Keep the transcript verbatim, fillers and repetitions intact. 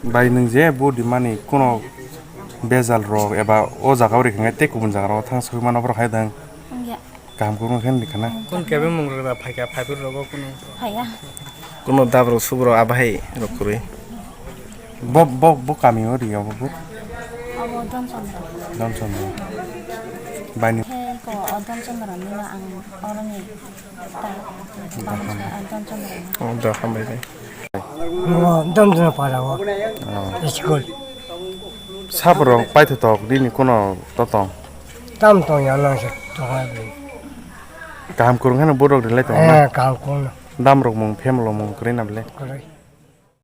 Bai nwng je bo rimani kuno bejal rok eba o jaga o rikha khe tei kubun jaga rok thang sogwi mano borok hai dang. Wngya. Kaham kwrwng khe rikha na. Kun kebe mung rok da phaikha, phaipir rogo kuno. Phaiya. Kuno dab rok sub rok abahai rok kwrwi. Bo, bo, bo kami o ri obo bo. Abo Don Chandra. Don Chandra. Bai nwng. He ko o Don Chandra ni ma ang oroni ta. Don Chandra. O da hambai bai. Bo Don Chandra para o. Oh. School. Sabrok paithotok nini kuno totong. Tam tong ya nang se tongai bai. Kaham kwrwng kheno borok rilai tongo na? Eh, kaham kwrwng no. Dam rok mung, phem rok mung kwrwi na bele? Kwrwi.